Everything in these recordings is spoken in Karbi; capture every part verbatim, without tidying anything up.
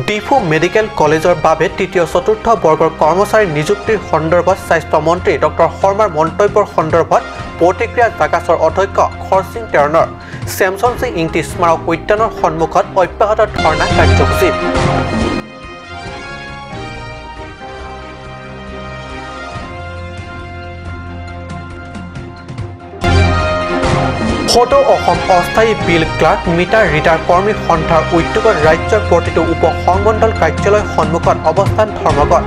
ডিফু মেডিকেল কলেজৰ বাবে তৃতীয় চতুৰ্থ বৰ্গৰ কৰ্মচাৰী নিযুক্তিৰ সন্দৰ্ভত স্বাস্থ্য মন্ত্ৰী ডক্টৰ শৰ্মাৰ মন্তব্যৰ সন্দৰ্ভত প্ৰতিক্ৰিয়া জাগাছৰ অধ্যক্ষ খৰচিং তেৰণৰ ছেমছন সিং ইংতি স্মাৰক উদ্যানৰ সন্মুখত অব্যাহত ধৰ্ণা কাৰ্যসূচী। সদৌ অসম অস্থায়ী বিল ক্লাৰ্ক মিটাৰ ৰিডাৰ কৰ্মী সন্থাৰ উদ্যোগত ৰাজ্যৰ প্ৰতিটো উপ সংমণ্ডল কাৰ্যালয় সন্মুখত অৱস্থান ধৰ্মঘট।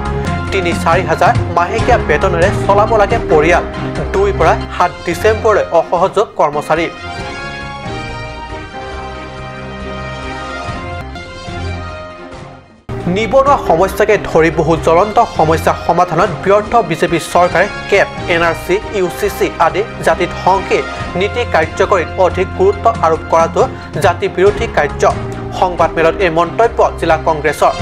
তিনি চাৰি হাজাৰ মাহেকীয়া বেতনেৰে চলাব লাগে পৰিয়াল। দুইৰ পৰা সাত ডিচেম্বৰলৈ অসহযোগ কৰ্মচাৰী। নিবনুৱা সমস্যাকে ধৰি বহু জ্বলন্ত সমস্যা সমাধানত ব্যৰ্থ বিজেপি চৰকাৰে কেব, এন আৰ চি, ইউ চি চি আদি জাতি ধ্বংসী নীতি কাৰ্যকৰীত অধিক গুৰুত্ব আৰোপ কৰাটো জাতি বিৰোধী কাৰ্য। সংবাদমেলত এই মন্তব্য জিলা কংগ্ৰেছৰ।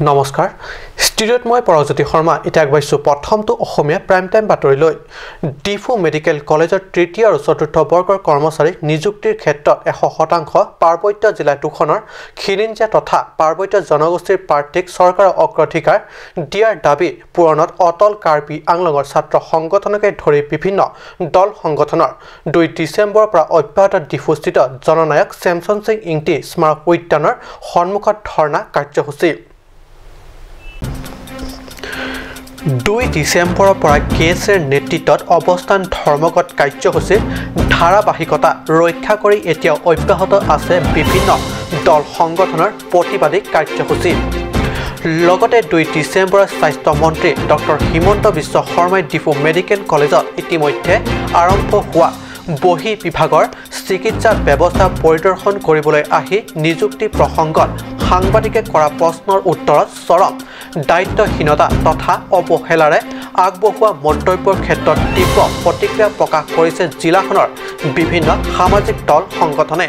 নমস্কাৰ, ষ্টুডিঅ'ত মই পৰজ্যোতি শৰ্মা। এতিয়া আগবাঢ়িছো প্ৰথমটো অসমীয়া প্ৰাইম টাইম বাতৰিলৈ। ডিফু মেডিকেল কলেজৰ তৃতীয় আৰু চতুৰ্থ বৰ্গৰ কৰ্মচাৰী নিযুক্তিৰ ক্ষেত্ৰত এশ শতাংশ পাৰ্বত্য জিলা দুখনৰ খিলঞ্জীয়া তথা পাৰ্বত্য জনগোষ্ঠীৰ প্ৰাৰ্থীক চৰকাৰৰ অগ্ৰাধিকাৰ দিয়াৰ দাবী পূৰণত অটল কাৰ্বি আংলঙৰ ছাত্ৰ সংগঠনকে ধৰি বিভিন্ন দল সংগঠনৰ দুই ডিচেম্বৰৰ পৰা অব্যাহত ডিফুস্থিত জননায়ক ছেমছন সিং ইংতি স্মাৰক উদ্যানৰ সন্মুখত ধৰ্ণা কাৰ্যসূচী। দুই ডিচেম্বৰৰ পৰা কে এছ এৰ নেতৃত্বত অৱস্থান ধৰ্মঘট কাৰ্যসূচীৰ ধাৰাবাহিকতা ৰক্ষা কৰি এতিয়াও অব্যাহত আছে বিভিন্ন দল সংগঠনৰ প্ৰতিবাদী কাৰ্যসূচী। লগতে দুই ডিচেম্বৰত স্বাস্থ্য মন্ত্ৰী ডক্টৰ হিমন্ত বিশ্ব শৰ্মাই ডিফু মেডিকেল কলেজত ইতিমধ্যে আৰম্ভ হোৱা বহিঃ বিভাগৰ চিকিৎসা ব্যৱস্থা পৰিদৰ্শন কৰিবলৈ আহি নিযুক্তি প্ৰসংগত সাংবাদিকে কৰা প্ৰশ্নৰ উত্তৰত চৰম দায়িত্বহীনতা তথা অৱহেলাৰে আগবঢ়োৱা মন্তব্যৰ ক্ষেত্ৰত তীব্ৰ প্ৰতিক্ৰিয়া প্ৰকাশ কৰিছে জিলাখনৰ বিভিন্ন সামাজিক দল সংগঠনে।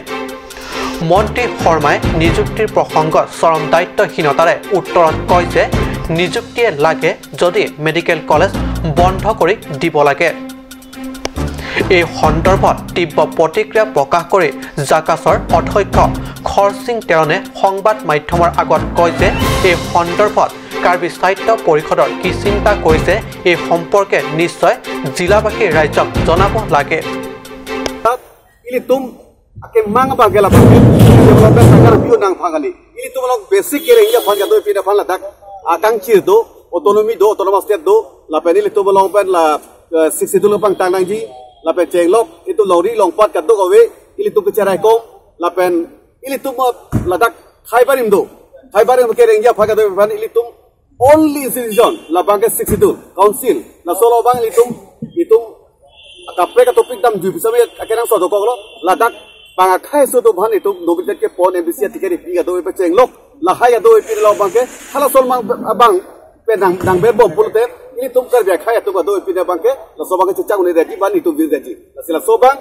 মন্ত্ৰী শৰ্মাই নিযুক্তিৰ প্ৰসংগত চৰম দায়িত্বহীনতাৰে উত্তৰত কয় যে নিযুক্তিয়ে লাগে যদি মেডিকেল কলেজ বন্ধ কৰি দিব লাগে। এই সন্দৰ্ভত তীব্ৰ প্ৰতিক্ৰিয়া প্ৰকাশ কৰি জাকাছৰ অধ্যক্ষ খৰচিং তেৰণে সংবাদ মাধ্যমৰ আগত কয় যে এই সন্দৰ্ভত কাৰ্বি সাহিত্য পৰিষদৰ কি চিন্তা কৰিছে, এই সম্পৰ্কে নিশ্চয় জিলাবাসী ৰাইজক জনাব লাগে। Ilitum akemang abang ke lapen ke development sakar biu nangphan kali. Ilitum along basic kerengji aphan kadokave aphan ladak akangchir do, autonomy do, autonomous state do, lapen ilitum along pen la, eh, Sixth Schedule pangtang nangji, lapen chenglok itum longri longpat kadokave ilitum kecherai kom, lapen ilitum ladak khaibarim do. Khaibarim kerengji aphan kadokave aphan ilitum only institution labang ke Sixth Schedule council. Laso along abang ilitum, itum kaprek atopik damjui bisame akenangsot dokoklo, ladak bang akhai so do aphan itum nominated kepon M D C ticket ipi kadokave pachenglok, lahai kadokave ipi along abang ke halaso along abang pen nang, nangberbom pulote ilitum Karbi akhai atum kadokave ipi abang ke laso abang ke chechak un-e detji, ban itum vir detji. Lasi laso abang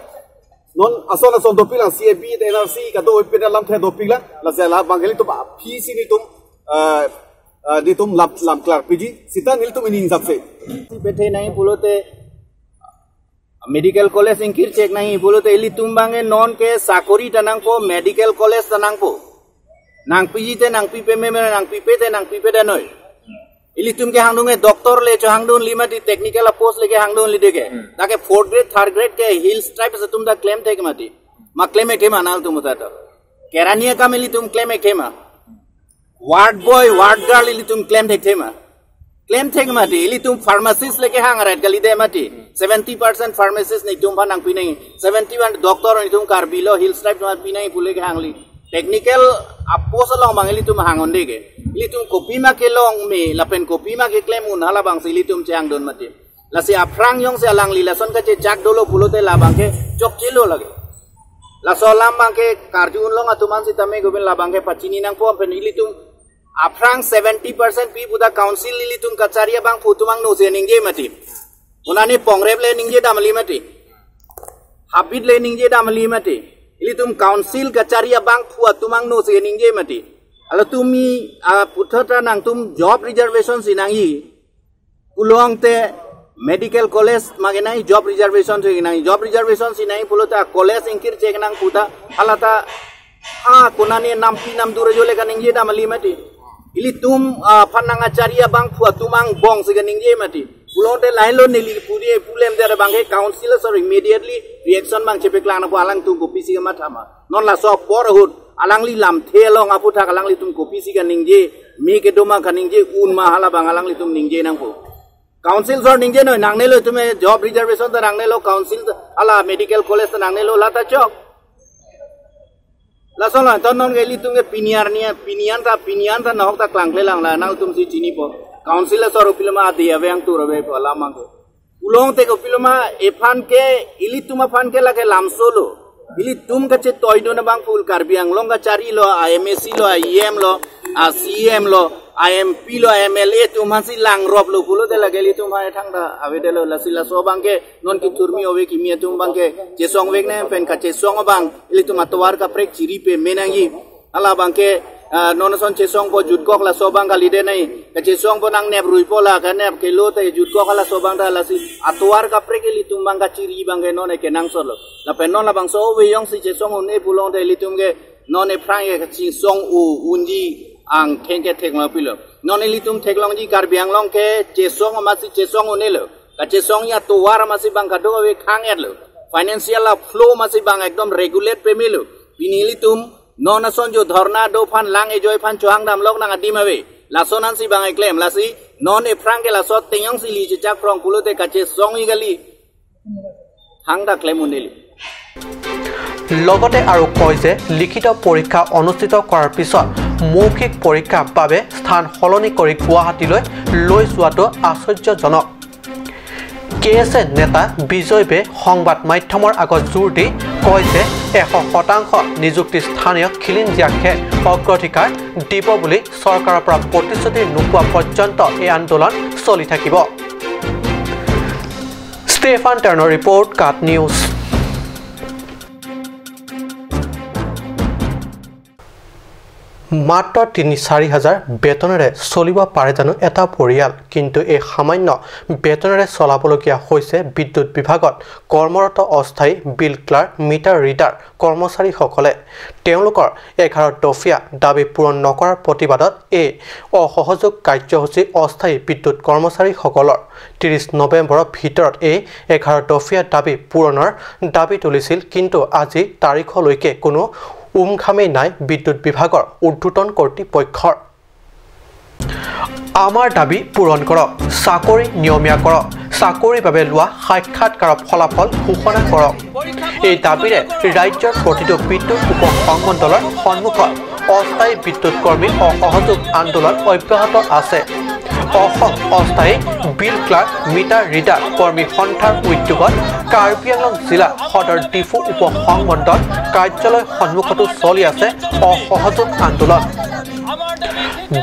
non ason ason dopiklang, C A B, N R C kadokave ipi alamthe dopiklang. Lasi labang ke ilitum aphi si nelitum, eh, eh, nelitum lam, lam klarpiji seta nelitum ining jap se. Si pethe nangji pulote medical college ingkir chek nangji pulote ilitum abang ke non ke sakori ta nangpo, medical college ta nangpo. Nangpiji te nangpipe meme, nangpipe te nangpipedet noi. Ilitum kehangdun ke doctor le chohangdunle mati, technical a post le kehangdunle deke. Hmm. Dak ke fourth grade, third grade ke Hills Tribes atum ta klem thek mati. Ma klem thekthe ma nanglitum ta to. Keraniya akam ilitum klem thekthe ma. Ward boy, ward girl ilitum klem thekthe ma. Klem thek mati, ilitum pharmacist le kehang arat kalidet mati. Seventy percent pharmacist nelitum aphan nangpi nangji. Seventy one doctor nelitum Karbi lo, Hills Tribe atum aphan pi nangji pule kehangli. Technical a post along abang ilitum hang un-e deke. Ilitum kopima kelong me, lapen kopima keklem un, halabang si ilitum chehangdun mati. Lasi aphrang jongsi alangli lason kachechak dolo pulote labang ke chokchelo lake. Laso alam abang ke karju unlong atum an sitame government labang ke pachini nangpo, lapen ilitum aphrang seventy percent pi puta council ilitum kachari abangphu atum angno si ningje mati. Unani pongrep le ningje damli mati. Habit le ningje damli mati. Ilitum council kachari abangphu atum angno si ningje mati. Halatum mi, ah, puthot ta nangtum job reservation si nangji. Pulote medical college ma kenangji, job reservation si kenangji. Job reservation si nangji pulote college ingkir chek nang puta halata Ah, konane nampi namdur ajole kaningje dam kali mati. Ilitum, ah, aphan nangkachari abangphu atum angbong si kaningje mati. Pulote lahelo neli puri pulem dere abangke council asor immediately reaction abang chepeklang nangpo, alangtum kopisi kamatha ma. Non laso apor ahut alangli lamthe along aphuthak alanglitum kopisi kaningje, me kedo ma kaningje, un ma, halabang alanglitum ningje nangpo. Council asor ningjenoi, nangnelo itum job reservation ta nangnelo, council ta, hala medical college ta nangnelo, lata chok. Lason la, ton non ke ilitum ke pini arni, pini an ta, pini an ta nahok ta klangklelang la, nangtum si chinipo. Council asor kopiloma adi ave, angtur ave pu alam abangke. Pulote kopiloma ephan ke, ilitum aphan ke lake lamsolo. Ilitum kachetoidun abangphu Karbi Anglong kacharilo, a MAC lo, a EM lo, a CEM lo, a MP lo, a MLA atum aphan si langroplo pulote lake ilitum aphan ethang ta avedetlo, lasi laso abangke non kethurmi ove kimi atum abangke chesongvek nangji pen kachesong abang ilitum atovar kaprek chiri pame nangji. Halabangke, ah, non ason chesongpo, jutkok laso abang kalidet nangji. Kachesongpo nangnep ruipo, la kanep kelo te jutkok laso abang ta, lasi atovar kaprek ilitum abang kachiri abangke non ke nangsotlo. Lapen non labangso ove jongsi chesong un-e pulote ilitum ke non ephrang ke kachesong u unji angtheng ke thek ma pilo. Non ilitum theklongji Karbi Anglong ke chesong amatsi chesong un-elo. Kachesongji atovar amatsi abang kadokave khang-etlo. Financial flow amatsi abang ekdom regulate pamelo. Pini ilitum non ason jo dharna do aphan lang ejoi aphan chohang damlok nang adim ave. Lason ansi abang eklem, lasi non ephrang ke laso ateng jongsi ili chechak phrong pulote kachesongji kali. Hang ta klem un-eli. লগতে আৰু কয় যে লিখিত পৰীক্ষা অনুষ্ঠিত কৰাৰ পিছত মৌখিক পৰীক্ষাৰ বাবে স্থান সলনি কৰি গুৱাহাটীলৈ লৈ যোৱাটো আশ্চৰ্যজনক। কে এছ এ নেতা বিজয় বে সংবাদ মাধ্যমৰ আগত জোৰ দি কয় যে এশ শতাংশ নিযুক্তি স্থানীয় খিলঞ্জীয়াকহে অগ্ৰাধিকাৰ দিব বুলি চৰকাৰৰ পৰা প্ৰতিশ্ৰুতি নোপোৱা পৰ্যন্ত এই আন্দোলন চলি থাকিব। ষ্টেফান টাৰ্ণৰ ৰিপৰ্ট, কাট নিউজ। মাত্ৰ তিনি চাৰি হাজাৰ বেতনেৰে চলিব পাৰে জানো এটা পৰিয়াল? কিন্তু এই সামান্য বেতনেৰে চলাবলগীয়া হৈছে বিদ্যুৎ বিভাগত কৰ্মৰত অস্থায়ী বিল ক্লাৰ্ক, মিটাৰ ৰিডাৰ কৰ্মচাৰীসকলে। তেওঁলোকৰ এঘাৰ দফীয়া দাবী পূৰণ নকৰাৰ প্ৰতিবাদত এই অসহযোগ কাৰ্যসূচী অস্থায়ী বিদ্যুৎ কৰ্মচাৰীসকলৰ। ত্ৰিশ নৱেম্বৰৰ ভিতৰত এই এঘাৰ দফীয়া দাবী পূৰণৰ দাবী তুলিছিল, কিন্তু আজি তাৰিখলৈকে কোনো উমঘামেই নাই বিদ্যুৎ বিভাগৰ ঊৰ্ধ্বতন কৰ্তৃপক্ষৰ। আমাৰ দাবী পূৰণ কৰক, চাকৰি নিয়মীয়া কৰক, চাকৰিৰ বাবে লোৱা সাক্ষাৎকাৰৰ ফলাফল ঘোষণা কৰক। এই দাবীৰে ৰাজ্যৰ প্ৰতিটো বিদ্যুৎ উপসংমণ্ডলৰ সন্মুখত অস্থায়ী বিদ্যুৎ কৰ্মী অসহযোগ আন্দোলন অব্যাহত আছে। অসম অস্থায়ী বিল ক্লাৰ্ক, মিটাৰ ৰিডাৰ কৰ্মী সন্থাৰ উদ্যোগত কাৰ্বি আংলং জিলা সদৰ ডিফু উপসংমণ্ডল কাৰ্যালয় সন্মুখতো চলি আছে অসহযোগ আন্দোলন।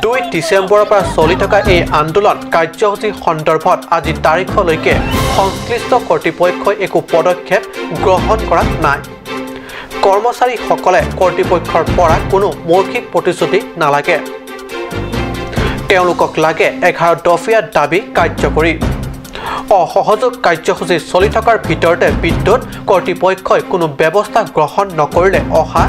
দুই ডিচেম্বৰৰ পৰা চলি থকা এই আন্দোলন কাৰ্যসূচী সন্দৰ্ভত আজি তাৰিখলৈকে সংশ্লিষ্ট কৰ্তৃপক্ষই একো পদক্ষেপ গ্ৰহণ কৰা নাই। কৰ্মচাৰীসকলে কৰ্তৃপক্ষৰ পৰা কোনো মৌখিক প্ৰতিশ্ৰুতি নালাগে। তেওঁলোকক লাগে এঘাৰ দফীয়া দাবী কাৰ্যকৰী। অসহযোগ কাৰ্যসূচী চলি থকাৰ ভিতৰতে বিদ্যুৎ কৰ্তৃপক্ষই কোনো ব্যৱস্থা গ্ৰহণ নকৰিলে অহা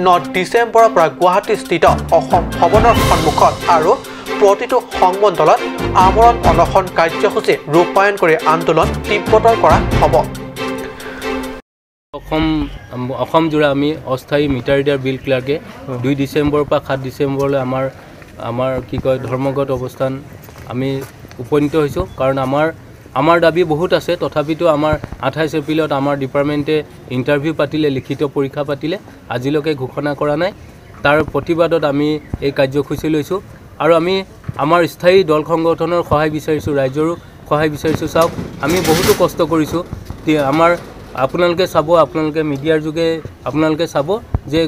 ন ডিচেম্বৰৰ পৰা গুৱাহাটীস্থিত অসম ভৱনৰ সন্মুখত আৰু প্ৰতিটো সংমণ্ডলত আমৰণ অনশন কাৰ্যসূচী ৰূপায়ণ কৰি আন্দোলন তীব্ৰতৰ কৰা হ'ব। অসম, অসম জোৰা আমি অস্থায়ী মিটাৰ ৰিডাৰ বিল ক্লাৰ্কে দুই ডিচেম্বৰৰ পৰা সাত ডিচেম্বৰলৈ আমাৰ, আমাৰ কি কয়, ধৰ্মঘট অৱস্থান আমি উপনীত হৈছোঁ। কাৰণ আমাৰ, আমাৰ দাবী বহুত আছে, তথাপিতো আমাৰ আঠাইছ এপ্ৰিলত আমাৰ ডিপাৰ্টমেণ্টে ইণ্টাৰভিউ পাতিলে, লিখিত পৰীক্ষা পাতিলে, আজিলৈকে ঘোষণা কৰা নাই। তাৰ প্ৰতিবাদত আমি এই কাৰ্যসূচী লৈছোঁ। আৰু আমি আমাৰ স্থায়ী দল সংগঠনৰ সহায় বিচাৰিছোঁ, ৰাইজৰো সহায় বিচাৰিছোঁ। চাওক, আমি বহুতো কষ্ট কৰিছোঁ। তি-, আমাৰ, আপোনালোকে চাব, আপোনালোকে মিডিয়াৰ যোগে আপোনালোকে চাব যে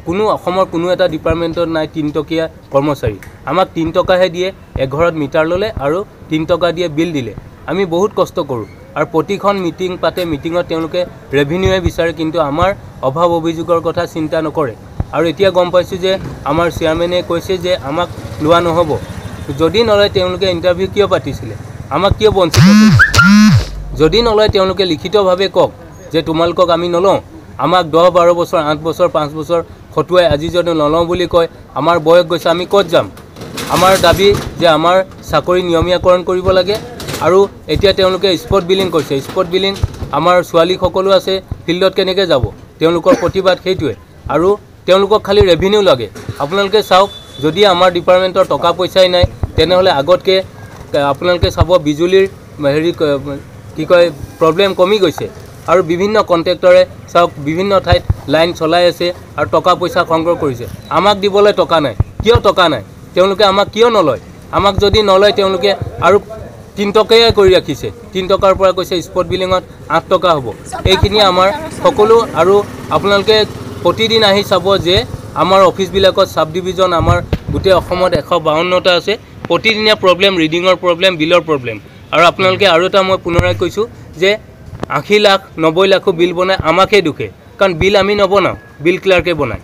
কোনো অসমৰ কোনো এটা ডিপাৰ্টমেণ্টত নাই তিনিটকীয়া কৰ্মচাৰী। আমাক তিনি টকাহে দিয়ে, এঘৰত মিটাৰ ল'লে আৰু তিনি টকা দিয়ে বিল দিলে। আমি বহুত কষ্ট কৰোঁ আৰু প্ৰতিখন মিটিং পাতে, মিটিঙত তেওঁলোকে ৰেভিনিউৱে বিচাৰে, কিন্তু আমাৰ অভাৱ অভিযোগৰ কথা চিন্তা নকৰে। আৰু এতিয়া গম পাইছোঁ যে আমাৰ চেয়াৰমেনে কৈছে যে আমাক লোৱা নহ'ব। যদি নলয়, তেওঁলোকে ইণ্টাৰভিউ কিয় পাতিছিলে? আমাক কিয় বঞ্চিত কৰিছে? যদি নলয়, তেওঁলোকে লিখিতভাৱে কওক যে তোমালোকক আমি নলওঁ, আমাক দহ বাৰ বছৰ, আঠ বছৰ, পাঁচ বছৰ খটুৱাই আজি যদি নলওঁ বুলি কয়, আমাৰ বয়স গৈছে, আমি ক'ত যাম? আমাৰ দাবী যে আমাৰ চাকৰি নিয়মীয়াকৰণ কৰিব লাগে। আৰু এতিয়া তেওঁলোকে স্পট বিলিং কৰিছে। স্পট বিলিং, আমাৰ ছোৱালী সকলো আছে, ফিল্ডত কেনেকৈ যাব? তেওঁলোকৰ প্ৰতিবাদ সেইটোৱে। আৰু তেওঁলোকক খালি ৰেভিনিউ লাগে। আপোনালোকে চাওক, যদি আমাৰ ডিপাৰ্টমেণ্টৰ টকা পইচাই নাই, তেনেহ'লে আগতকে, এ, আপোনালোকে চাব, বিজুলীৰ, হেৰি, ক-, কি কয়, প্ৰব্লেম কমি গৈছে। আৰু বিভিন্ন কণ্ট্ৰেক্টৰে চাওক, বিভিন্ন ঠাইত লাইন চলাই আছে আৰু টকা পইচা সংগ্ৰহ কৰিছে। আমাক দিবলৈ টকা নাই। কিয় টকা নাই? তেওঁলোকে আমাক কিয় নলয়? আমাক যদি নলয়, তেওঁলোকে আৰু তিন টকীয়া কৰি ৰাখিছে। তিন টকাৰ পৰা কৈছে স্পট বিলিঙত আঠ টকা হ'ব। এইখিনি আমাৰ সকলো। আৰু আপোনালোকে প্ৰতিদিন আহি চাব যে আমাৰ অফিচবিলাকত, চাব ডিভিজন, আমাৰ গোটেই অসমত এশ বাৱন্নটা আছে। প্ৰতিদিনীয়া প্ৰব্লেম, ৰিডিঙৰ প্ৰব্লেম, বিলৰ প্ৰব্লেম। আৰু আপোনালোকে আৰু এটা মই পুনৰাই কৈছোঁ যে আশী লাখ, নব্বৈ লাখো বিল বনাই আমাকে দুখে, কাৰণ বিল আমি নবনাওঁ, বিল ক্লাৰ্কে বনায়।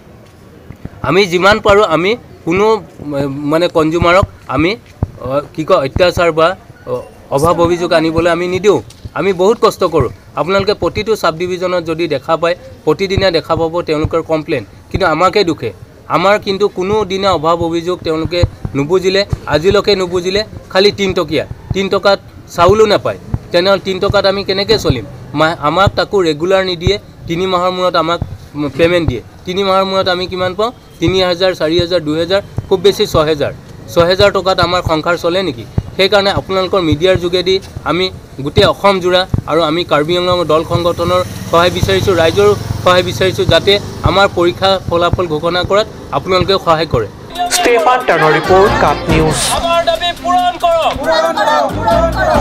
আমি যিমান পাৰোঁ, আমি কোনো, এ, মানে, কনজিউমাৰক আমি, অ, কি কয়, অত্যাচাৰ বা, অ, অভাৱ অভিযোগ আনিবলৈ আমি নিদিওঁ। আমি বহুত কষ্ট কৰোঁ। আপোনালোকে প্ৰতিটো চাব ডিভিজনত যদি দেখা পায়, প্ৰতিদিনে দেখা পাব তেওঁলোকৰ কমপ্লেইন, কিন্তু আমাকে দুখে। আমাৰ কিন্তু কোনো দিনা অভাৱ অভিযোগ তেওঁলোকে নুবুজিলে, আজিলৈকে নুবুজিলে। খালি তিন টকীয়া, তিন টকাত চাউলো নাপায়, তেনেহ'লে তিন টকাত আমি কেনেকৈ চলিম? মা-, আমাক তাকো ৰেগুলাৰ নিদিয়ে, তিনি মাহৰ মূৰত আমাক, উম, পে'মেণ্ট দিয়ে। তিনি মাহৰ মূৰত আমি কিমান পাওঁ? তিনি হাজাৰ, চাৰি হাজাৰ, দুহেজাৰ, খুব বেছি ছহেজাৰ। ছহেজাৰ টকাত আমাৰ সংসাৰ চলে নেকি? সেইকাৰণে আপোনালোকৰ মিডিয়াৰ যোগেদি আমি গোটেই অসম জোৰা আৰু আমি কাৰ্বি আংলঙৰ দল সংগঠনৰ সহায় বিচাৰিছোঁ, ৰাইজৰ সহায় বিচাৰিছোঁ, যাতে আমাৰ পৰীক্ষা ফলাফল ঘোষণা কৰাত আপোনালোকে সহায় কৰে। ষ্টেফান টাৰ্ণৰ ৰিপৰ্ট, কাট নিউজ। আমাৰ দাবী পূৰণ কৰক।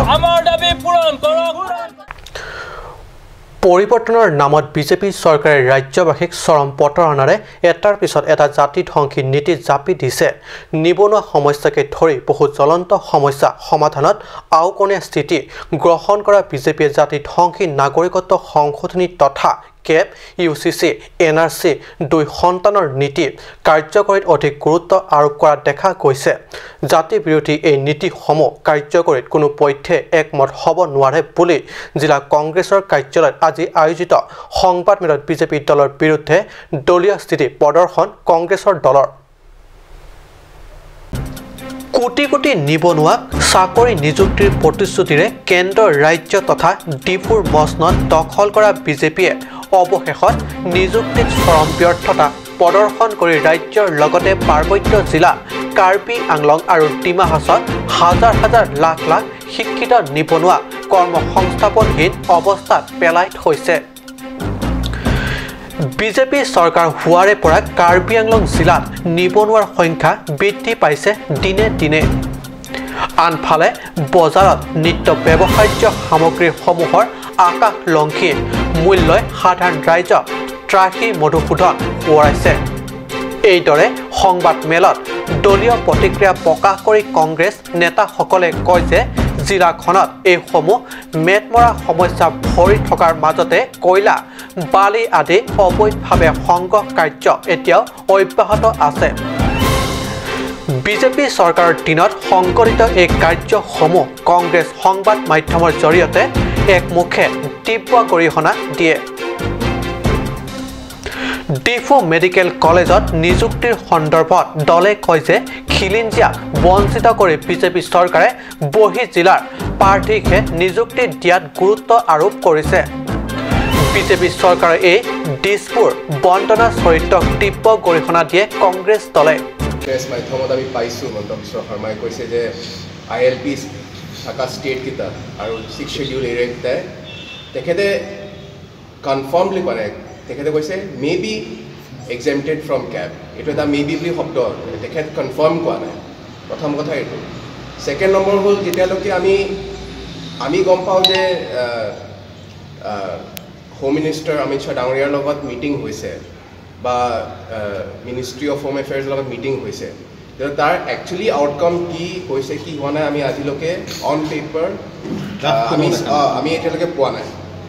আমাৰ দাবী পূৰণ কৰক। পৰিৱৰ্তনৰ নামত বিজেপি চৰকাৰে ৰাজ্যবাসীক চৰম প্ৰতাৰণাৰে এটাৰ পিছত এটা জাতি ধ্বংসী নীতি জাপি দিছে। নিবনুৱা সমস্যাকে ধৰি বহু জ্বলন্ত সমস্যা সমাধানত আওকণীয়া স্থিতি গ্ৰহণ কৰা বিজেপিয়ে জাতি ধ্বংসী নাগৰিকত্ব সংশোধনী তথা কেব, ইউ চি চি, এন আৰ চি দুই সন্তানৰ নীতি কাৰ্যকৰীত অধিক গুৰুত্ব আৰোপ কৰা দেখা গৈছে। জাতি বিৰোধী এই নীতিসমূহ কাৰ্যকৰীত কোনো পধ্যে একমত হ'ব নোৱাৰে বুলি জিলা কংগ্ৰেছৰ কাৰ্যালয়ত আজি আয়োজিত সংবাদমেলত বিজেপি দলৰ বিৰুদ্ধে দলীয় স্থিতি প্ৰদৰ্শন কংগ্ৰেছৰ দলৰ। কোটি কোটি নিবনুৱাক চাকৰি নিযুক্তিৰ প্ৰতিশ্ৰুতিৰে কেন্দ্ৰ, ৰাজ্য তথা ডিফুৰ মচনদ দখল কৰা বিজেপিয়ে অৱশেষত নিযুক্তিত চৰম ব্যৰ্থতা প্ৰদৰ্শন কৰি ৰাজ্যৰ লগতে পাৰ্বত্য জিলা কাৰ্বি আংলং আৰু ডিমা হাছাওত হাজাৰ হাজাৰ লাখ লাখ শিক্ষিত নিবনুৱা কৰ্মসংস্থাপনহীন অৱস্থাত পেলাই থৈছে। বিজেপি চৰকাৰ হোৱাৰে পৰা কাৰ্বি আংলং জিলাত নিবনুৱাৰ সংখ্যা বৃদ্ধি পাইছে দিনে দিনে। আনফালে বজাৰত নিত্য ব্যৱহাৰ্য সামগ্ৰীসমূহৰ আকাশ লংঘী মূল্যই সাধাৰণ ৰাইজক ত্ৰাহি মধুসূদন সোঁৱৰাইছে। এইদৰে সংবাদ মেলত দলীয় প্ৰতিক্ৰিয়া প্ৰকাশ কৰি কংগ্ৰেছ নেতাসকলে কয় যে জিলাখনত এইসমূহ মেটমৰা সমস্যা ভৰি থকাৰ মাজতে কয়লা, বালি আদি অবৈধভাৱে সংগ্ৰহ কাৰ্য এতিয়াও অব্যাহত আছে। বিজেপি চৰকাৰৰ দিনত সংঘটিত এই কাৰ্যসমূহ কংগ্ৰেছ সংবাদ মাধ্যমৰ জৰিয়তে একমুখে তীব্ৰ গৰিহণা দিয়ে। ডিফু মেডিকেল কলেজত নিযুক্তিৰ সন্দৰ্ভত দলে কয় যে খিলঞ্জীয়াক বঞ্চিত কৰি বিজেপি চৰকাৰে বহিঃ জিলাৰ প্ৰাৰ্থীকহে নিযুক্তি দিয়াত গুৰুত্ব আৰোপ কৰিছে। বিজেপি চৰকাৰৰ এই দিছপুৰ বন্দনা চৰিত্ৰক তীব্ৰ গৰিহণা দিয়ে কংগ্ৰেছ দলে। প্ৰেছ মাধ্যমত আমি পাইছোঁ, হিমন্ত বিশ্ব শৰ্মাই কৈছে যে আই এল পি থকা ষ্টেটকেইটা আৰু ছিক্স শ্বেডিউল এৰিয়াকেইটাই, তেখেতে কনফাৰ্মলি কোৱা নাই। তেখেতে কৈছে, "may be exempted from cap।" এইটো এটা মে বি বুলি শব্দ, তেখেত কনফাৰ্ম কোৱা নাই। প্ৰথম কথা এইটো। ছেকেণ্ড নম্বৰ হ'ল, যেতিয়ালৈকে আমি, আমি গম পাওঁ যে, আহ, আহ, হোম মিনিষ্টাৰ অমিত শ্বাহ ডাঙৰীয়াৰ লগত মিটিং হৈছে বা, আহ, মিনিষ্ট্ৰী অফ হোম এফেয়াৰ্ছৰ লগত মিটিং হৈছে, কিন্তু তাৰ একচুৱেলি আউটকাম কি হৈছে, কি হোৱা নাই, আমি আজিলৈকে অন পেপাৰ, আহ, আমি, আহ, আমি এতিয়ালৈকে পোৱা নাই।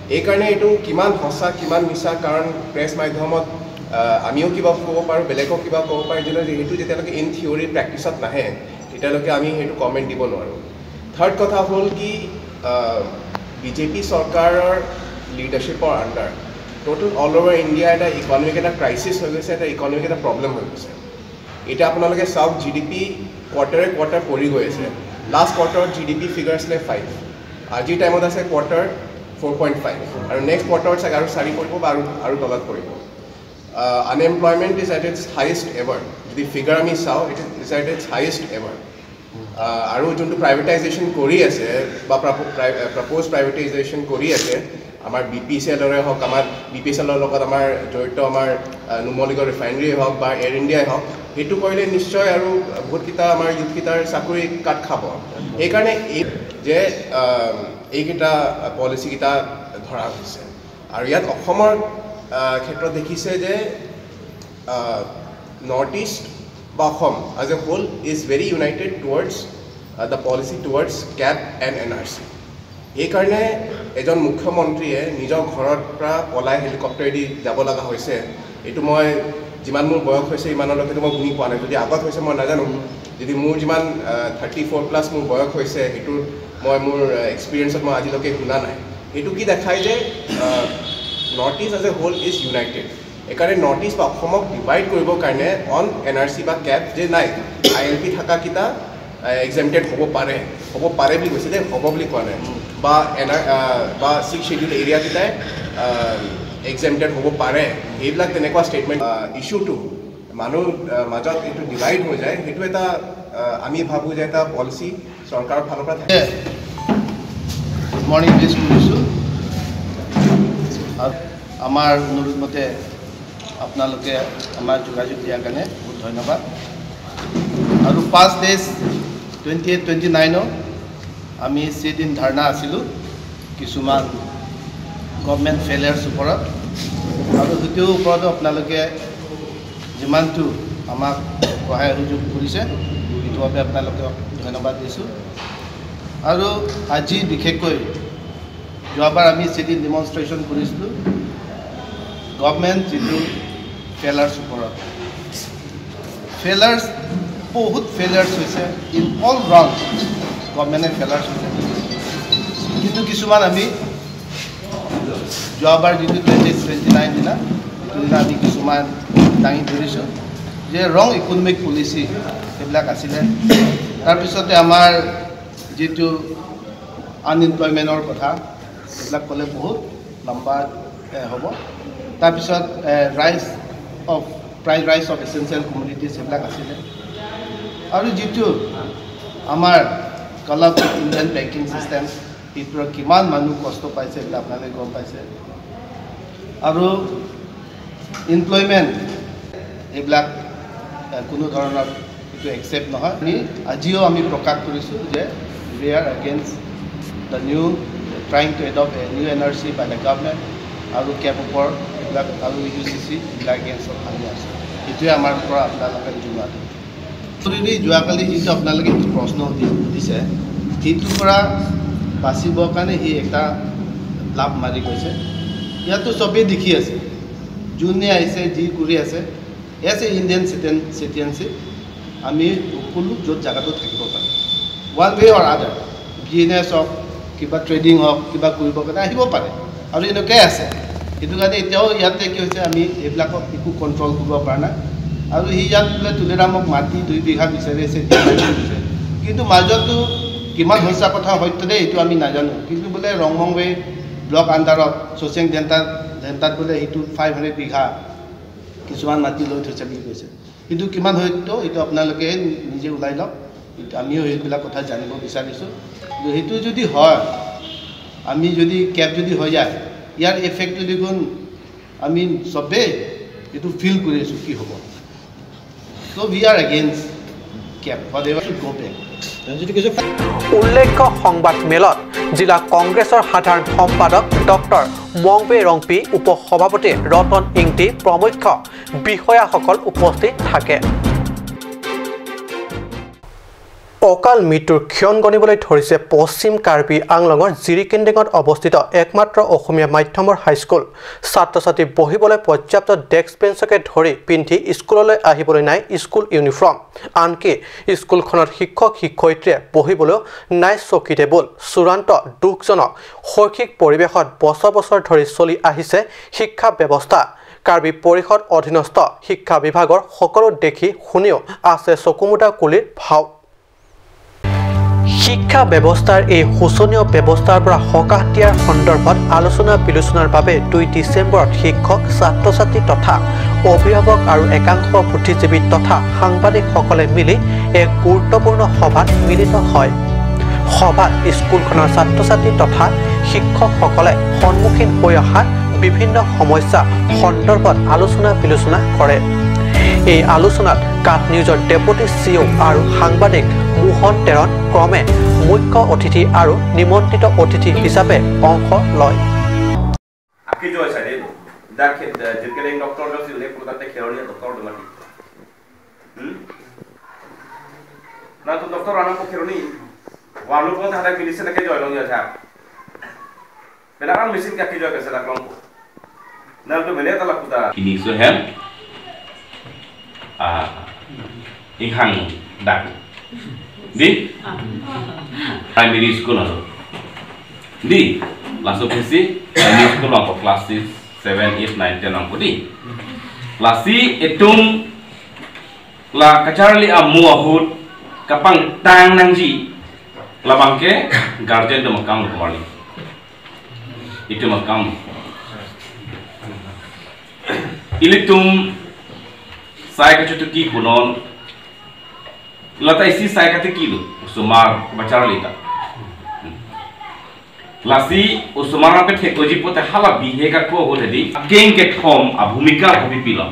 এইকাৰণে এইটো কিমান সঁচা, কিমান মিছা, কাৰণ প্ৰেছ মাধ্যমত, আহ, আমিও কিবা ক'ব পাৰোঁ, বেলেগেও কিবা ক'ব পাৰে, যিহেতু, যিহেতু যেতিয়ালৈকে ইন থিয়ৰী প্ৰেক্টিছত নাহে, তেতিয়ালৈকে আমি সেইটো কমেণ্ট দিব নোৱাৰোঁ। থাৰ্ড কথা হ'ল কি, আহ, বিজেপি চৰকাৰৰ লিডাৰশ্বিপৰ আণ্ডাৰ টোটেল অল অভাৰ ইণ্ডিয়া এটা ইকনমিক এটা ক্ৰাইচিছ হৈ গৈছে, এটা ইকনমিক এটা প্ৰব্লেম হৈ গৈছে। এতিয়া আপোনালোকে চাওক, জি ডি পি কোৱাৰ্টাৰে কোৱাৰ্টাৰ পৰি গৈ আছে। লাষ্ট কোৱাৰ্টাৰত জি ডি পি ফিগাৰ আছিলে ফাইভ, আজিৰ টাইমত আছে কোৱাৰ্টাৰ ফ'ৰ পইণ্ট ফাইভ, আৰু নেক্সট কোৱাৰ্টাৰত চাগে আৰু চাৰি পৰিব বা আৰু আৰু তলত পৰিব। Unemployment is at its highest ever. যদি ফিগাৰ আমি চাওঁ, it is at its highest ever. আৰু যোনটো প্ৰাইভেটাইজেশ্যন কৰি আছে বা প্ৰপ'জ প্ৰাইভেটাইজেশ্যন কৰি আছে, আমাৰ বি পি চি এলৰে হওক, আমাৰ বি পি চি এলৰ লগত আমাৰ জড়িত আমাৰ আহ, নুমলীগড় ৰিফাইনেৰীয়ে হওক বা এয়াৰ ইণ্ডিয়াই হওক, সেইটো কৰিলে নিশ্চয় আৰু বহুতকেইটা আমাৰ ইউথকেইটাৰ চাকৰি কাট খাব। সেইকাৰণে এই যে আহ, এইকেইটা পলিচিকেইটা ধৰা হৈছে। আৰু ইয়াত অসমৰ আহ, ক্ষেত্ৰত দেখিছে যে নৰ্থ ইষ্ট বা অসম as a whole is very united towards the policy towards cap and N R C. সেইকাৰণে এজন মুখ্যমন্ত্ৰীয়ে নিজৰ ঘৰৰ পৰা পলাই হেলিকপ্টাৰেদি যাব লগা হৈছে। এইটো মই যিমান মোৰ বয়স হৈছে ইমানলৈকেতো মই শুনি পোৱা নাই। যদি আগত হৈছে মই নাজানো, যদি মোৰ যিমান থাৰ্টি ফ'ৰ প্লাছ মোৰ বয়স হৈছে, সেইটো মই মোৰ এক্সপিৰিয়েঞ্চত মই আজিলৈকে শুনা নাই। সেইটো কি দেখায় যে north east as a whole is united. সেইকাৰণে নৰ্থ ইষ্ট বা অসমক ডিভাইড কৰিবৰ কাৰণে অন এন আৰ চি বা কেপ যে নাই, আই এল পি থকাকেইটা এক্সেমটেড হ'ব পাৰে, হ'ব পাৰে বুলি কৈছে দেই, হ'ব বুলি কোৱা নাই। বা এন আৰ বা ছিক্স শ্বেডিউল এৰিয়াকেইটাই এক্সেমটেড হ'ব পাৰে, সেইবিলাক তেনেকুৱা ষ্টেটমেণ্ট ইছ্যুটো মানুহ আহ, মাজত এইটো ডিভাইড হৈ যায়, সেইটো এটা আহ, আমি ভাবোঁ যে এটা পলিচি চৰকাৰৰ ফালৰ পৰা থাকে। গুড মৰ্ণিং উইছ কৰিছোঁ। আৰু আমাৰ অনুৰোধ মতে আপোনালোকে আমাৰ যোগাযোগ দিয়াৰ কাৰণে বহুত ধন্যবাদ। আৰু পাঁচ ডেইজ টুৱেণ্টি এইট টুৱেণ্টি নাইনত আমি চিট ইন ধৰ্ণা আছিলোঁ কিছুমান গভৰ্ণমেণ্ট ফেইলিয়াৰ্ছ ওপৰত। আৰু সেইটোৰ ওপৰতো আপোনালোকে যিমানটো আমাক সহায় সহযোগ কৰিছে, সেইটো বাবে আপোনালোকক ধন্যবাদ দিছোঁ। আৰু আজি বিশেষকৈ যোৱাবাৰ আমি চিট ইন ডেমনষ্ট্ৰেশ্যন কৰিছিলোঁ গভৰ্ণমেণ্ট যিটো ফেইলিয়াৰ্ছ ওপৰত। ফেইলিয়াৰ্ছ, বহুত ফেইলিয়াৰ্ছ হৈছে, ইন অল ৰাউণ্ড গভৰ্ণমেণ্টে ফেইলিয়াৰ্ছ হৈছে। কিন্তু কিছুমান আমি যোৱাবাৰ যিটো টুৱেণ্টি টুৱেণ্টি নাইন দিনা, সেইটো দিনা আমি কিছুমান দাঙি ধৰিছোঁ যে ৰং ইকনমিক পলিচি সেইবিলাক আছিলে। তাৰপিছতে আমাৰ যিটো আনএমপ্লয়মেণ্টৰ কথা, সেইবিলাক ক'লে বহুত লম্বা এ, হ'ব। তাৰপিছত ৰাইজ অফ, প্ৰাইচ ৰাইজ অফ এচেঞ্চিয়েল কমোডিটিজ সেইবিলাক আছিলে। আৰু যিটো আমাৰ collapse of Indian banking system, সেইটোৰ কিমান মানুহ কষ্ট পাইছে, এইবিলাক আপোনালোকে গম পাইছে। আৰু এমপ্লয়মেণ্ট এইবিলাক এ, কোনো ধৰণৰ এইটো একচেপ্ট নহয়। আমি আজিও আমি প্ৰকাশ কৰিছোঁ যে we are against the new, trying to adopt a new N R C by the government আৰু কেপ ওপৰ এইবিলাক আৰু ইউ চি চি এইবিলাক এগেইনষ্টত আমি আছোঁ। এইটোৱে আমাৰ পৰা আপোনালোকে জনোৱাটো। Already যোৱাকালি যিটো আপোনালোকে যিটো প্ৰশ্ন সুধি- সুধিছে, সেইটোৰ পৰা বাচিবৰ কাৰণে সি এটা লাভ মাৰি গৈছে। ইয়াততো চবেই দেখি আছে, যোনে আহিছে, যি কৰি আছে, as a Indian citizen citizenship আমি সকলো য'ত জেগাতো থাকিব পাৰোঁ, ওৱান ৱে অৰ আদাৰ। বিজনেছ হওক, কিবা ট্ৰেডিং হওক, কিবা কৰিবৰ কাৰণে আহিব পাৰে আৰু এনেকুৱাই আছে। সেইটো কাৰণে এতিয়াও ইয়াতে কি হৈছে, আমি এইবিলাকক একো কণ্ট্ৰল কৰিব পৰা নাই। আৰু সি ইয়াত বোলে তুলিৰামক মাটি দুই বিঘা বিচাৰি আছে, দিয়া নাই বুলি কৈছে। কিন্তু মাজতো কিমান সঁচা কথা সত্য দেই, এইটো আমি নাজানো। কিন্তু বোলে ৰংমং ৱে ব্লক আণ্ডাৰত চচেং ডেণ্টাত ডেণ্টাত বোলে সেইটো ফাইভ হাণ্ড্ৰেড বিঘা কিছুমান মাটি লৈ থৈছে বুলি কৈছে। কিন্তু কিমান সত্য, এইটো আপোনালোকে নিজে ওলাই লওক। এইটো আমিও সেইবিলাক কথা জানিব বিচাৰিছোঁ। কিন্তু সেইটো যদি হয়, আমি যদি কেপ যদি হৈ যায়, ইয়াৰ ইফেক্টটো দেখোন আমি চবেই এইটো ফিল কৰি আছোঁ কি হ'ব। So we are against cap, whatever should go back. উল্লেখ্য, সংবাদ মেলত জিলা কংগ্ৰেছৰ সাধাৰণ সম্পাদক ডক্টৰ মংবে ৰংপি, উপ সভাপতি ৰতন ইংতি প্ৰমুখ্য বিষয়াসকল উপস্থিত থাকে। অকাল মৃত্যুৰ ক্ষণ গণিবলৈ ধৰিছে পশ্চিম কাৰ্বি আংলঙৰ জিৰিকেন্দেঙত অৱস্থিত একমাত্ৰ অসমীয়া মাধ্যমৰ হাইস্কুল। ছাত্ৰ-ছাত্ৰী বহিবলৈ পৰ্যাপ্ত ডেস্ক বেঞ্চকে ধৰি পিন্ধি স্কুললৈ আহিবলৈ নাই স্কুল ইউনিফৰ্ম। আনকি স্কুলখনত শিক্ষক-শিক্ষয়িত্ৰীয়ে বহিবলৈও নাই চকী টেবুল। চূড়ান্ত দুখজনক শৈক্ষিক পৰিৱেশত বছৰ বছৰ ধৰি চলি আহিছে শিক্ষা ব্যৱস্থা। কাৰ্বি পৰিষদ অধীনস্থ শিক্ষা বিভাগৰ সকলো দেখি শুনিও আছে চকুমুদা কুলিৰ ভাও। শিক্ষা ব্যৱস্থাৰ এই শোচনীয় ব্যৱস্থাৰ পৰা সকাহ দিয়াৰ সন্দৰ্ভত আলোচনা বিলোচনাৰ বাবে দুই ডিচেম্বৰত শিক্ষক, ছাত্ৰ-ছাত্ৰী তথা অভিভাৱক আৰু একাংশ বুদ্ধিজীৱী তথা সাংবাদিকসকলে মিলি এক গুৰুত্বপূৰ্ণ সভাত মিলিত হয়। সভাত স্কুলখনৰ ছাত্ৰ-ছাত্ৰী তথা শিক্ষকসকলে সন্মুখীন হৈ অহা বিভিন্ন সমস্যা সন্দৰ্ভত আলোচনা বিলোচনা কৰে। এই আলোচনাত কাট নিউজৰ ডেপুটি চি ই অ আৰু সাংবাদিক মোহন তেৰণ ক্ৰমে মুখ্য অতিথি আৰু নিমন্ত্ৰিত অতিথি হিচাপে অংশ লয়। Ake joi sa de no. Dak ke, eh, jirke deng doctor joi si le puta te kheroni doctor do mati. Hmm? Na tu doctor anak ko kheroni. Wanu pon ta hadak medicine ake joi long ya sa. Bela ang machine ke ake joi ke sa dak long ko. Na tu mene ta la puta. Ini so hem. Ah, inghang dak. Di? Primary school alo. Di, laso pisi primary school ako class six, seven, eight, nine, ten ako di. Lasi itum la kacharli amu ahut kapangtang nangji labang ke guardian do makam lo kemali. Itum makam. Ilitum sai kachutuki kunon. Lata isi sai katiki lo, osomar bacharli ta. Lasi osomar ape thekoji pote hala bihe ka ko ho tadi. Akeng kethom abhumika abhi pilo.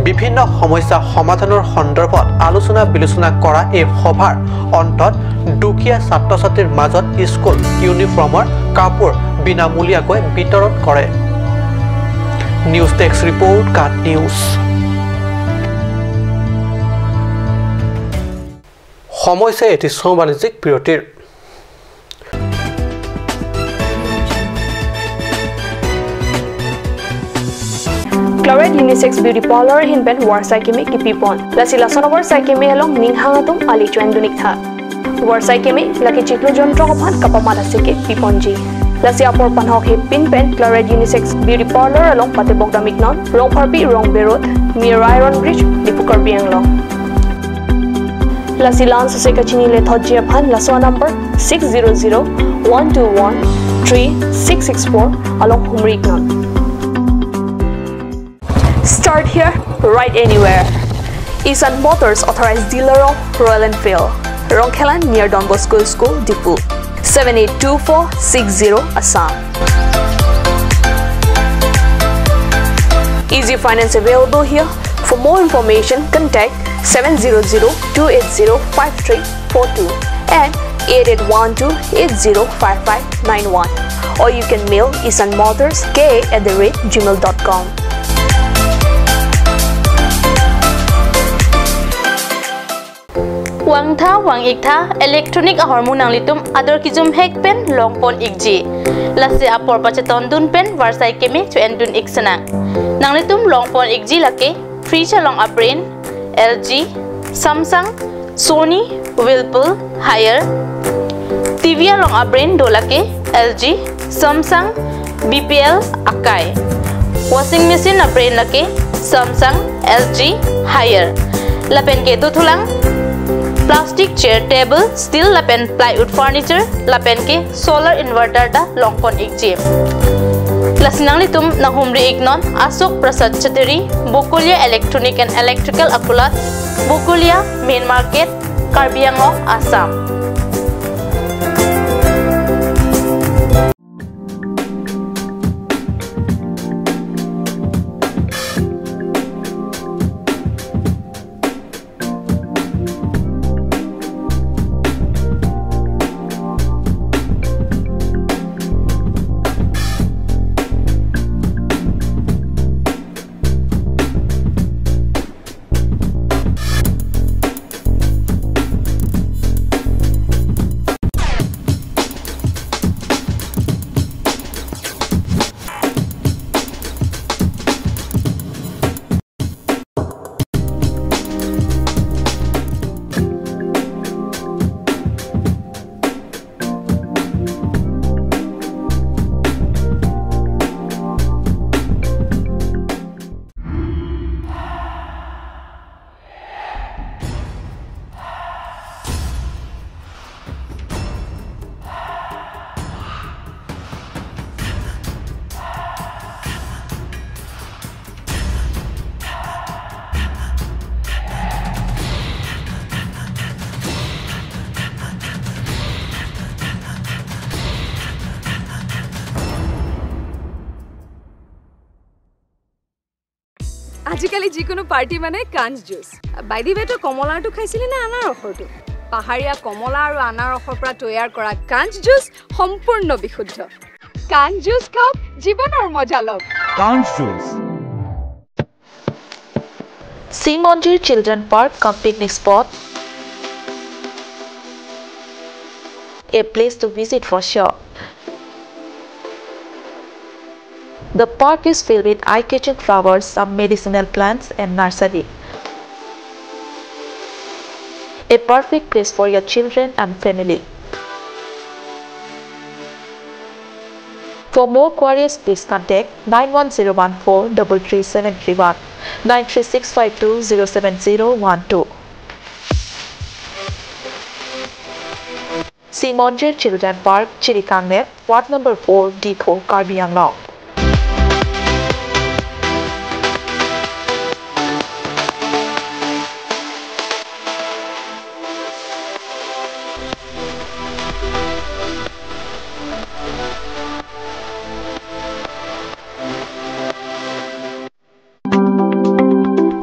বিভিন্ন সমস্যা সমাধানৰ সন্দৰ্ভত আলোচনা বিলোচনা কৰা এই সভাৰ অন্তত দুখীয়া ছাত্ৰ-ছাত্ৰীৰ মাজত স্কুল ইউনিফৰ্মৰ কাপোৰ বিনামূলীয়াকৈ বিতৰণ কৰে। নিউজ ডেস্ক ৰিপৰ্ট, কাট নিউজ। সময় চাই এটি শ্ৰম বাণিজ্যিক বিৰতিৰ। Chloride Unisex Beauty Parlor ahin pen varsai keme kipipon. Lasi lason avarsai keme along ning hang atum ali choin dunik tha. Varsai keme lake chiklo jontro aphan kapamat aseke piponji. Lasi apor panhok hepin pen Chloride Unisex Beauty Parlor along patebok dam iknon, Rongpharpi Rongbe Road, near Iron Bridge, Diphu, Karbi Anglong. Lasi la-an sose kachinilethotji aphan laso number six zero zero one two one three six six four along humri iknon. Start here, ride anywhere. Isan Motors, authorized dealer of Royal Enfield, Rongkhelan near Don Bosco School, Diphu, seven eight two four six zero, Assam. Easy finance available here. For more information, contact seven zero zero two eight zero five three four two and eight eight one two eight zero five five nine one, or you can mail isan motors K A at the rate gmail dot com. Vangtha vang-iktha electronic ahormu nanglitum ador kejum hek pen longpon ikji. Lasi apor pachetondun pen varsai keme cho-endun ik senang. Nanglitum longpon ikji lake fridge along abrand L G, Samsung, Sony, Whirlpool, Haier. T V along abrand do lake L G, Samsung, B P L, Akai. Washing machine abrand lake Samsung, L G, Haier. Lapen ke dothulang plastic chair, table, steel lapen plywood furniture, lapen ke solar inverter ta longpon ikji. Lasi nanglitum nanghumri iknon Ashok Prasad Chateri, Bokolia Electronic and Electrical Akulat, Bokolia Main Market, Karbi Anglong, Assam. আজিকালি যিকোনো পাৰ্টি মানে কাঞ্চ juice. By the ৱে, তই কমলাৰটো খাইছিলি নে আনাৰসৰটো? পাহাৰীয়া কমলা আৰু আনাৰসৰ পৰা তৈয়াৰ কৰা কাঞ্চ জুচ সম্পূৰ্ণ বিশুদ্ধ। কাঞ্চ জুচ খাওক, জীৱনৰ মজা লওক। Kanj Juice. Simonjir Children Park cum picnic spot, a place to visit for sure. The park is filled with eye-catching flowers, some medicinal plants, and nursery. A perfect place for your children and family. For more queries, please contact nine one zero one four double three seven three one, nine three six five two zero seven zero one two. Simonjir Children Park, Chirikangnet, Ward number four, Diphu, Karbi Anglong.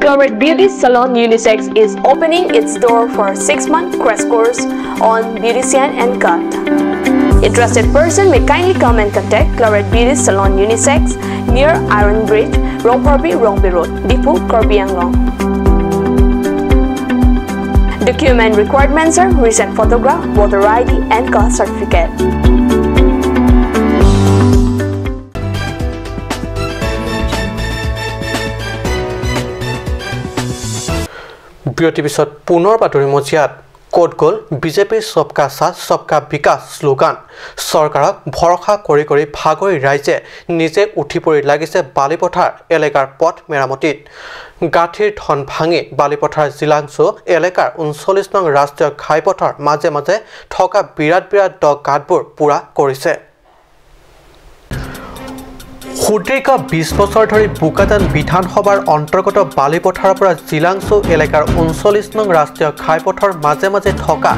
Cloret Beauty Salon Unisex is opening its door for six-month crash course on beautician and cut. Interested person may kindly come and contact Cloret Beauty Salon Unisex near Iron Bridge, Rongphorbi, Rongbe Road, Diphu, Karbi Anglong. Document requirements are recent photograph, voter I D and caste certificate. বিৰতিৰ পিছত পুনৰ বাতৰি মজিয়াত। ক'ত গ'ল বিজেপিৰ সবকা সাথ সবকা বিকাশ শ্লোগান? চৰকাৰক ভৰসা কৰি কৰি ভাগৰি ৰাইজে নিজে উঠি পৰি লাগিছে বালিপথাৰ এলেকাৰ পথ মেৰামতিত। গাঁঠিৰ ধন ভাঙি বালিপথাৰ জিলাংচু এলেকাৰ ঊনচল্লিছ নং ৰাষ্ট্ৰীয় ঘাইপথৰ মাজে মাজে থকা বিৰাট বিৰাট দ গাঁতবোৰ পূৰা কৰিছে। সুদীৰ্ঘ বিশ বছৰ ধৰি বোকাজান বিধানসভাৰ অন্তৰ্গত বালিপথাৰৰ পৰা জিলাংচু এলেকাৰ ঊনচল্লিছ নং ৰাষ্ট্ৰীয় ঘাইপথৰ মাজে মাজে থকা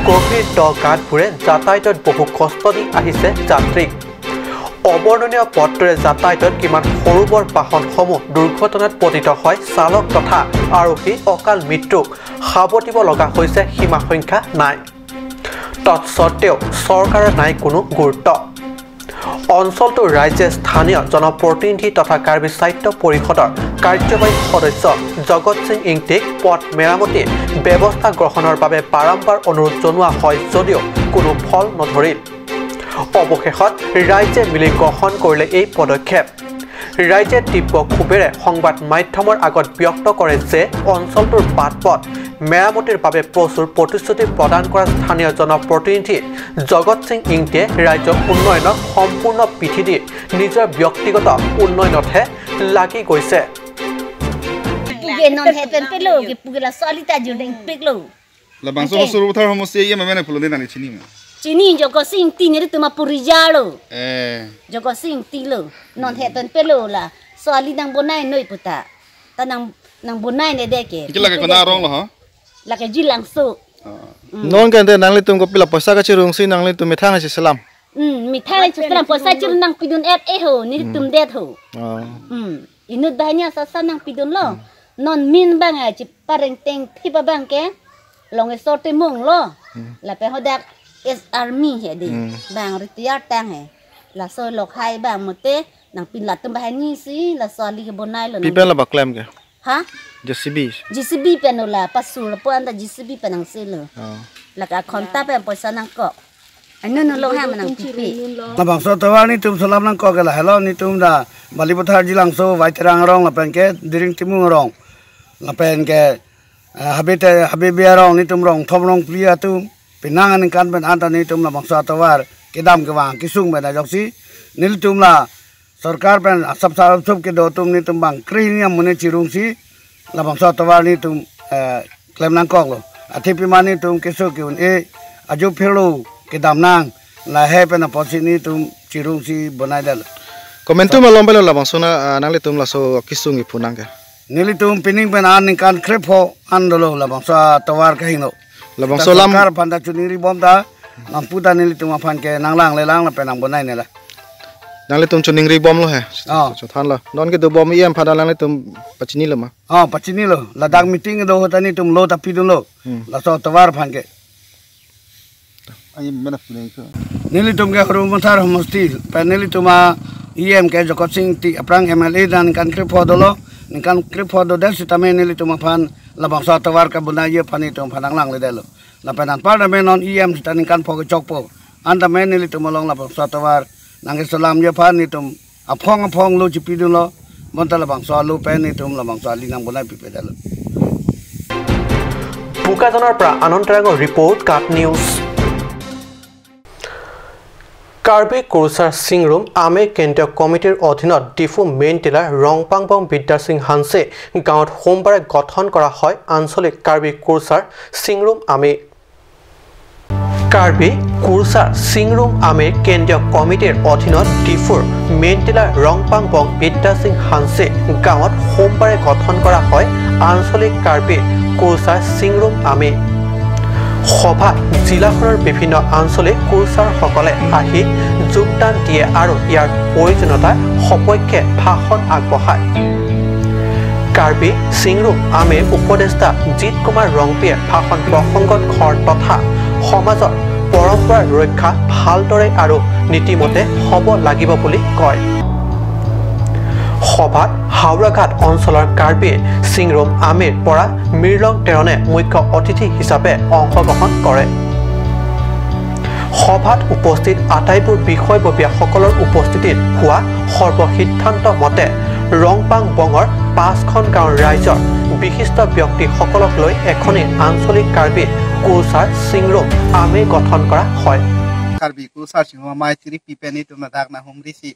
গভীৰ দ গাঁতবোৰে যাতায়াতত বহু কষ্ট দি আহিছে যাত্ৰীক। অবৰ্ণনীয় পথটোৰে যাতায়াতত কিমান সৰু বৰ বাহনসমূহ দুৰ্ঘটনাত পতিত হয়, চালক তথা আৰোহী অকাল মৃত্যুক সাৱটিব লগা হৈছে, সীমা সংখ্যা নাই। তৎসত্ত্বেও চৰকাৰৰ নাই কোনো গুৰুত্ব। অঞ্চলটোৰ ৰাইজে স্থানীয় জনপ্ৰতিনিধি তথা কাৰ্বি স্বায়ত্ত পৰিষদৰ কাৰ্যবাহী সদস্য জগত সিং ইংতিক পথ মেৰামতিৰ ব্যৱস্থা গ্ৰহণৰ বাবে বাৰম্বাৰ অনুৰোধ জনোৱা হয় যদিও কোনো ফল নধৰিল। অৱশেষত ৰাইজে মিলি গ্ৰহণ কৰিলে এই পদক্ষেপ। ৰাইজে তীব্ৰ ক্ষোভেৰে সংবাদ মাধ্যমৰ আগত ব্যক্ত কৰে যে অঞ্চলটোৰ বাট পথ মেৰামতিৰ বাবে প্ৰচুৰ প্ৰতিশ্ৰুতি প্ৰদান কৰা স্থানীয় জনপ্ৰতিনিধি জগত সিং ইংতিয়ে ৰাইজৰ উন্নয়নক সম্পূৰ্ণ পিঠি দি নিজৰ ব্যক্তিগত উন্নয়নতহে লাগি গৈছে। Puke non hepen pelo, ke puke laso ali ta judeng peklo. Labangso Oke. Suru Buthar homosti iya memang pulo de nang chini ma. Chini Jogosing Ingti neri tuma purija lo. Eh. Jogosing Ingti lo. Non hepen pelo laso ali nang bonai noi puta. Ta nang nang bonai ne de ke. Iki lake kona arong lo ha? Lake Jilangso. Ah. Mm. Non ke ante nanglitum kopilo poisa kachirungsi nanglitum methang si selam. Hmm, methang si selam poisa chir nangpidun-et e ho, nelitum det ho. Ah. Hmm. Inut banghini asap asap nangpidunlo. Hmm. Non min bang aji pareng teng thip abang ke. Long e sorte mong lo. Hmm. Lapen hadak ex-army he di. Hmm. Bang retire tang he. Laso lok hai bang mote nangpin latum banghini si laso ali kebonailo. Pi pen la baklem ke? Ha? J C B. J C B pen ola pasur po anta J C B pen nangselo. Oh. Lake akhonta pen poisa nangkok. Anu nu long ha manang pipi. Labangso tovar netum selam nangkok ke lahelo, netum dak Balipathar Jilangso Waiterang arong lapen ke Diring Timung arong. Lapen ke, eh, Habite, Habibi arong netum rong thom rong phli atum. Penang aningkan pen anta netum labangso atovar kedam kevang kesung pen ajoksi nelitum la sorkar pen asap asap kedo atum netum bang krehini amonit chirungsi labangso atovar netum, eh, klem nangkoklo. Athe pima netum keso ke-un-e ajo phirlo kedam nang lahei pen apotsi netum chirungsi bonai detlo. Komantu malom pelo labangso na, ah, nanglitum laso kesung kephu nang ke? Nelitum pining pen aningkan krepho an dolo labangso atovar kahingno. Labangso alam sorkar aphan ta choningri bom ta nangpu ta nelitum aphan ke nanglang lelang lapen nang bonai nela. Nanglitum choningri bomlo he. Oh. Chothanlo. Non kedo bom E M aphan nanglitum pachinilo ma? Oh, pachinilo. Ladak meeting do ahut nelitum lo ta pidunlo. Hmm. Laso atovar aphan ke. Ai, mena puning ko. Nelitum ke Haru Mathar homosti, pen nelitum a E M ke Jagat Sing Engti aphrang M L A dan ningkan krepho dolo, ningkan krepho dodet sitame nelitum aphan labangso atovar kebonai aphan nelitum aphan nanglang ledetlo. Lapen anpar tame non E M sita ningkan pho kechokpo. An tame nelitum along labangso atovar nangkeselamji aphan nelitum aphong aphong lo chipidunlo, bonta labangso alo pen nelitum labangso ali nangbonai pipedetlo. Bokajanor pra Anand Terangor report, KAT News. Karbi কুৰ্চাৰ চিংৰুম আমে কেন্দ্ৰীয় কমিটিৰ অধীনত ডিফু মেইন টিলাৰ ৰংপাংবং বিদ্যাসিং হানছে গাঁৱত সোমবাৰে গঠন কৰা হয় আঞ্চলিক কাৰ্বি কুৰ্চাৰ চিংৰুম আমে। কাৰ্বি কুৰ্চাৰ চিংৰুম আমেৰ কেন্দ্ৰীয় কমিটিৰ অধীনত ডিফুৰ মেইন টিলাৰ ৰংপাংবং বিদ্যাসিং হানছে গাঁৱত সোমবাৰে গঠন কৰা হয় আঞ্চলিক কাৰ্বি কুৰ্চাৰ চিংৰুম আমে। সভাত জিলাখনৰ বিভিন্ন আঞ্চলিক কুৰ্চাৰসকলে আহি যোগদান দিয়ে আৰু ইয়াৰ প্ৰয়োজনীয়তাৰ সপক্ষে ভাষণ আগবঢ়ায়। কাৰ্বি চিংৰুম আমেৰ উপদেষ্টা জিত কুমাৰ ৰংপিয়ে ভাষণ প্ৰসংগত ঘৰ তথা সমাজৰ পৰম্পৰা ৰক্ষা ভালদৰে আৰু নীতিমতে হ'ব লাগিব বুলি কয়। সভাত হাওৰাঘাট অঞ্চলৰ কাৰ্বি চিংৰুম আমেৰ পৰা মিৰলং তেৰণে মুখ্য অতিথি হিচাপে অংশগ্ৰহণ কৰে। সভাত উপস্থিত আটাইবোৰ বিষয়ববীয়াসকলৰ উপস্থিতিত হোৱা সৰ্বসিদ্ধান্ত মতে ৰংপাং বঙৰ পাঁচখন গাঁৱৰ ৰাইজৰ বিশিষ্ট ব্যক্তিসকলক লৈ এখনি আঞ্চলিক কাৰ্বি কুৰ্চাৰ চিংৰুম আমে গঠন কৰা হয়। Karbi Kursar Singhum Amei tiri pi pen itum ladak nanghumri si,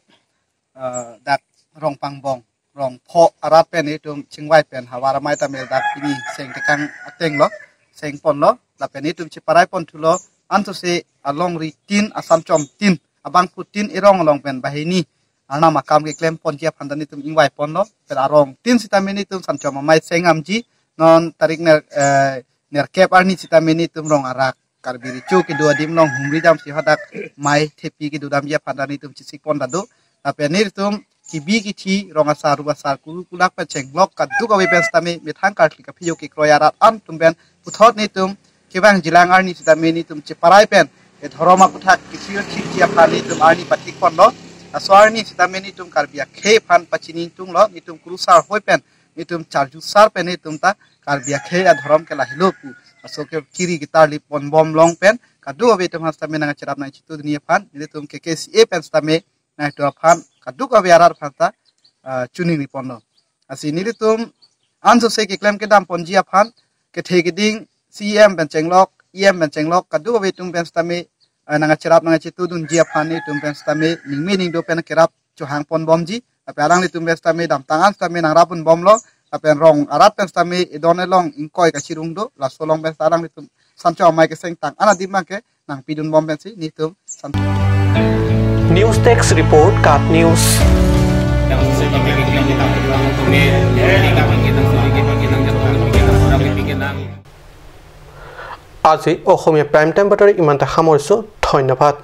ah, dak Rongpangbong, Rongpho arat pen itum chingvai pen havar amei ta mel dak pini seng tekang ateng lo, seng pon lo, lapen itum cheparai pon thulo, anso se alongri tin, asanchom tin, abangphu tin, erong along pen banghini arnam akam keklem ponji aphan ta nelitum ingvai pon lo, pen arong tin sitame nelitum sanchom amei seng amji, non tarik ner, eh, nerkep arni sitame nelitum rong arak Karbi Recho kedo adim along humri damsi hadak mei thepi kedo damji aphan ta nelitum chesik pon ta do. Lapen nelitum kebi kethe rong asar, ru asar, kuru kulak pen chenglok kadokave pen sitame methang karkli kaphejo kekroi arat an atum pen puthot nelitum kevang jilang arni sitame nelitum cheparai pen e dhorom aputhak kethir thikji aphan nelitum arni pathik pon lo. Laso arni sitame nelitum Karbi akhei aphan pachini ingtung lo, nelitum kurusar hoi pen nelitum charjusar pen nelitum ta Karbi akhei adhorom ke lahelo pu aso ke kiri ketarli pon bom long pen kadokave atum aphan sitame nangcherap nangchetudunji aphan nelitum K K C A pen sitame nangtum aphan kadokave arat aphan ta, ah, choningri pon lo. Lasi nelitum anso se keklem kedam ponji aphan kethe keding C E M pen chenglok, E M pen chenglok, kadokave atum pen sitame, ah, nangcherap nangchetudunji aphan nelitum pen sitame ningme ningdo pen kerap chohang pon bomji, lapen alanglitum pen sitame damtang an sitame nangrap pon bom lo, lapen rong arat pen sitame edon elong ingkoi kachirung do, laso along pen sita alanglitum sanchom amei keseng tang an adim abang ke nangpidun bom pensi nelitum san- News Desk Report, KAT News. আজি Asamiya prime time বাতৰি ইমানতে সামৰিছো। ধন্যবাদ।